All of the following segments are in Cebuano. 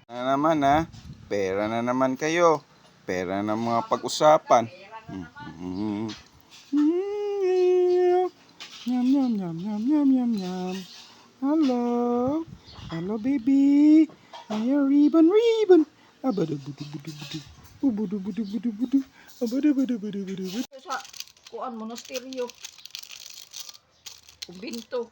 Na naman ha. Pera na naman kayo. Pera na mga pag-usapan. Yum, yum, yum, yum, yum, yum, yum. Hello. Hello, baby. Ayo, ribbon, ribbon. Abadubudubudubudu. Ubudubudubudubudu. Abadubudubudubudu. Sa kuan, monasteryo. Kumbinto.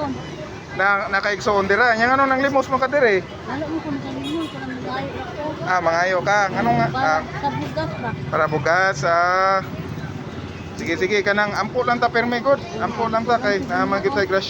Igsoon. Na nakaigsoon dira. Nya ngano nang limos mo ka dire? Wala mo kung nakalimot, kung nagayo ako. Ah, mangayo ka. Ngano nga? Para Ah, sa bugas ba? para bugas ah. Sige sige, kanang ampo lang ta perme god. Ampo lang ta kay naa man gyud tay grasya.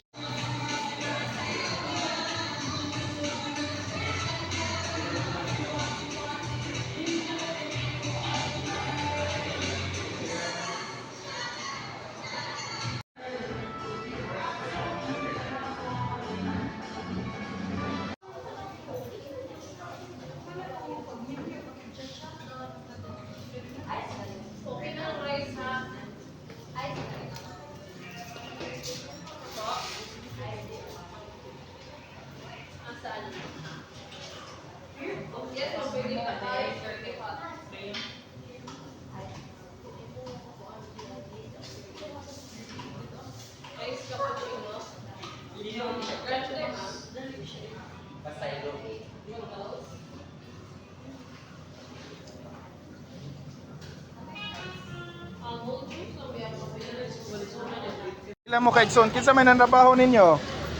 Pila mo ka igsoon? Kinsa may nanrabaho ninyo?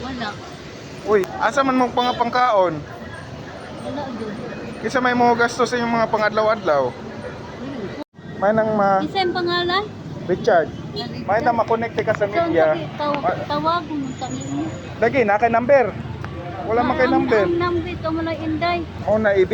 Wala. Uy, asa man mong pangapangkaon? Wala yun. Kinsa may mo gasto sa inyong mga pangadlaw-adlaw? May nang ma Isa yung pangalan? Richard. May na makonekte ka sa media. Tawag mo sa inyo. Lagi na kay number. Wala man kay number. Ang number ito mo lang inday. O na ibi.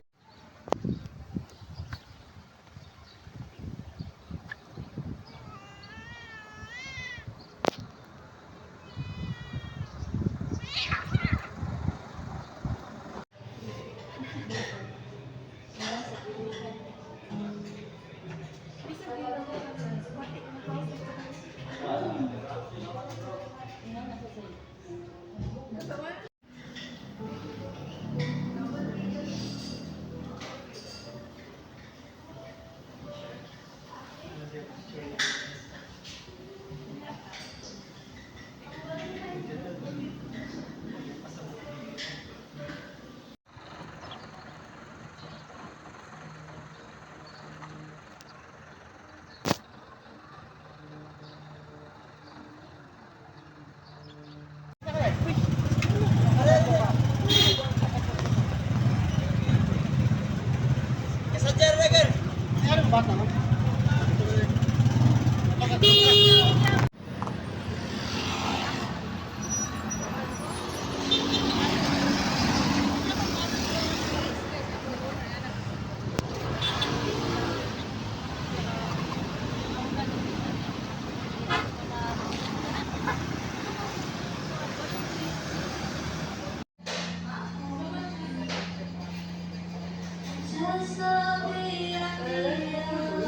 Just the way I feel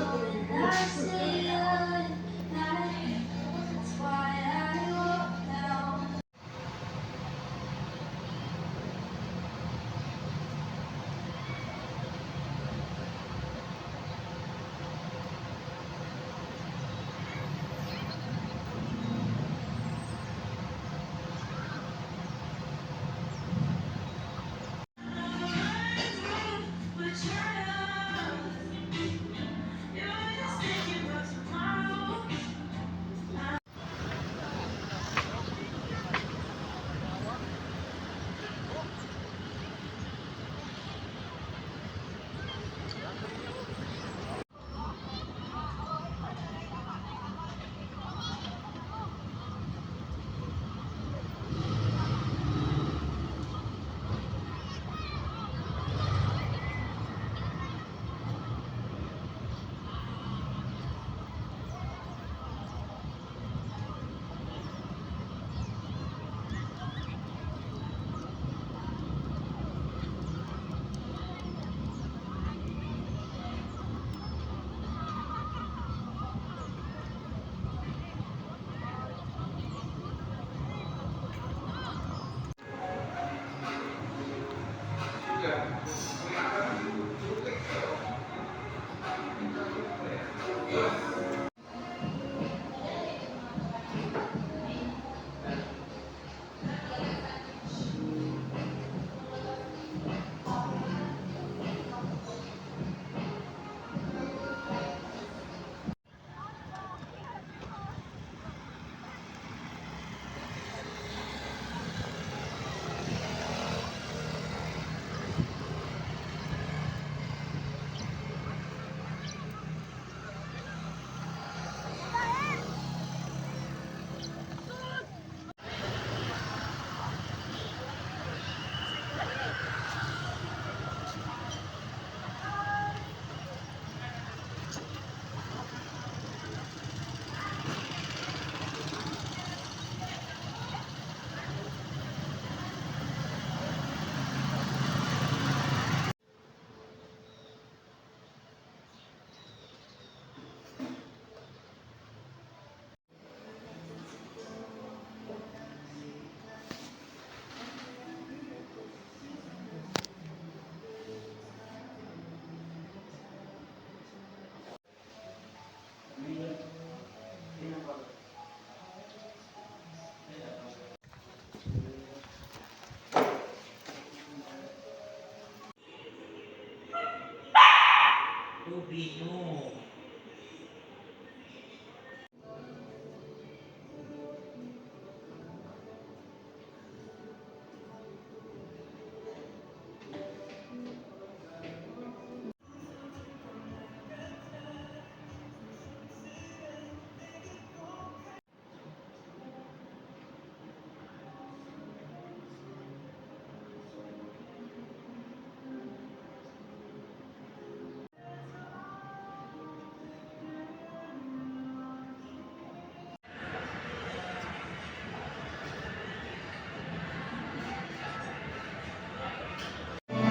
when I say goodnight. That's why I walk now. You're just thinking about tomorrow.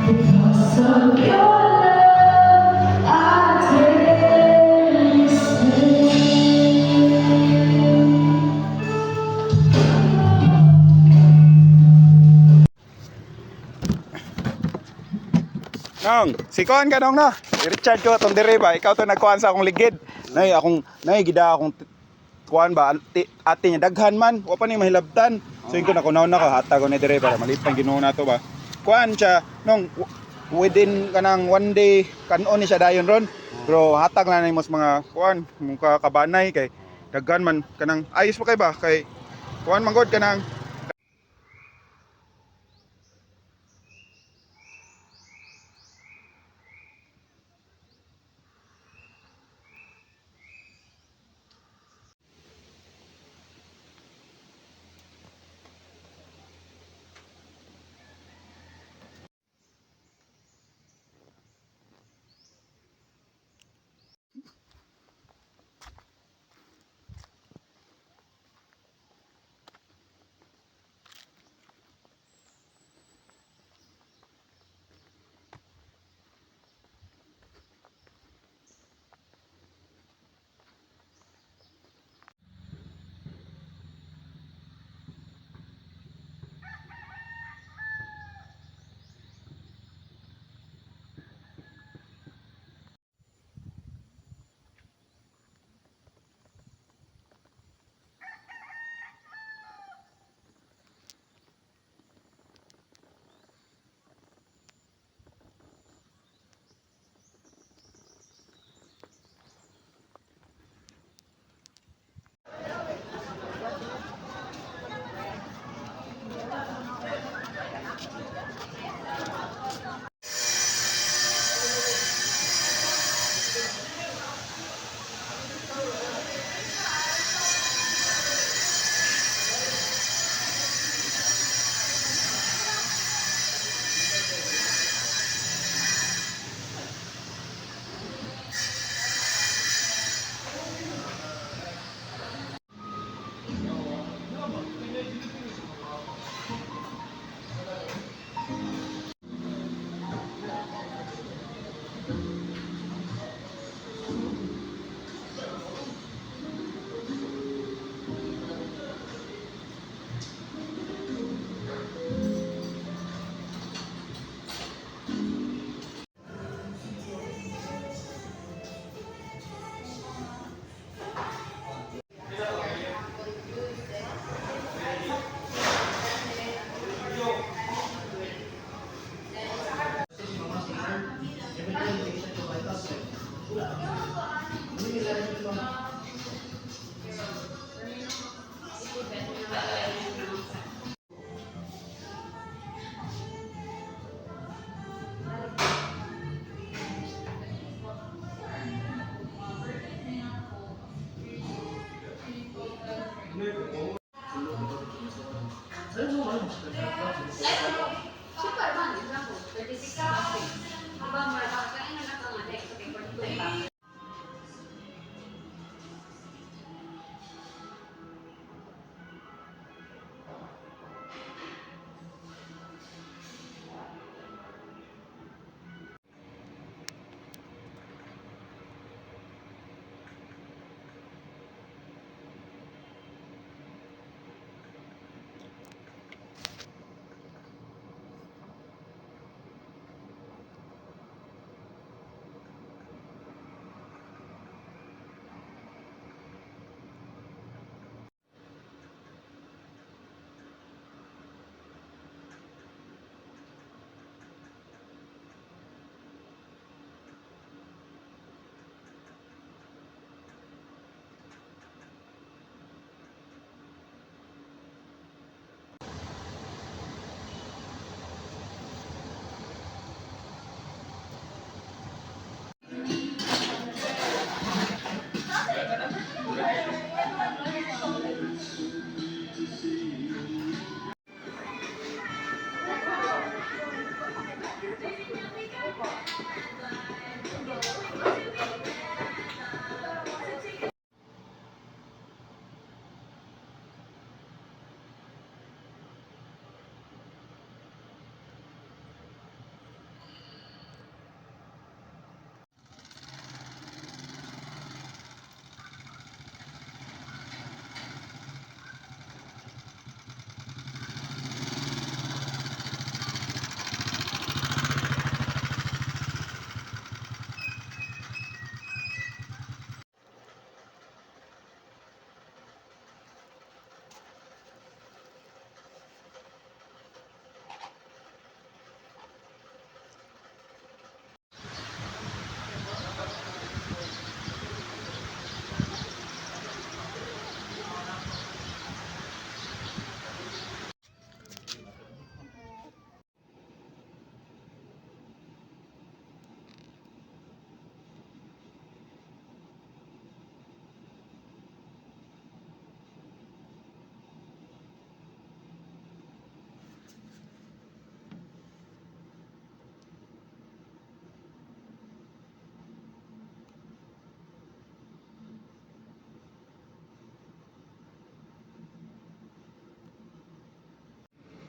Because of your love, I taste Nong, si Kuan ka nong no. Si Richard ko atong dire ba, ikaw to nagkuan sa akong ligid. Nay akong nay gida akong kuan ba ate niya daghan man, wa pa ni mahilabtan. So yun ko na kunaon na ko hatag ko ni dire para malipang Ginoo nato ba. Kuan siya nong within kanang one day kanon ni siya dayon ron. Pero hatag na nimo sa mga kuan mong kabanay kay daghan man kanang ayos pa kay ba kay kuan man god kanang.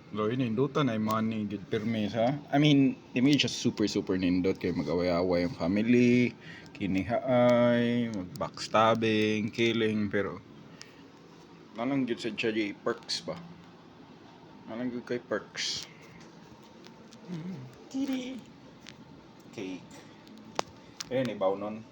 Loy, nindutan ay money gid pirmi sa. I mean, di mi siya super super nindot kay mag-away-away ang family, kinihaay, mag backstabbing, killing, pero nalang gid sa siya di perks ba? Nalang gid kay perks. Kitty. Cake. Eh, ni nun.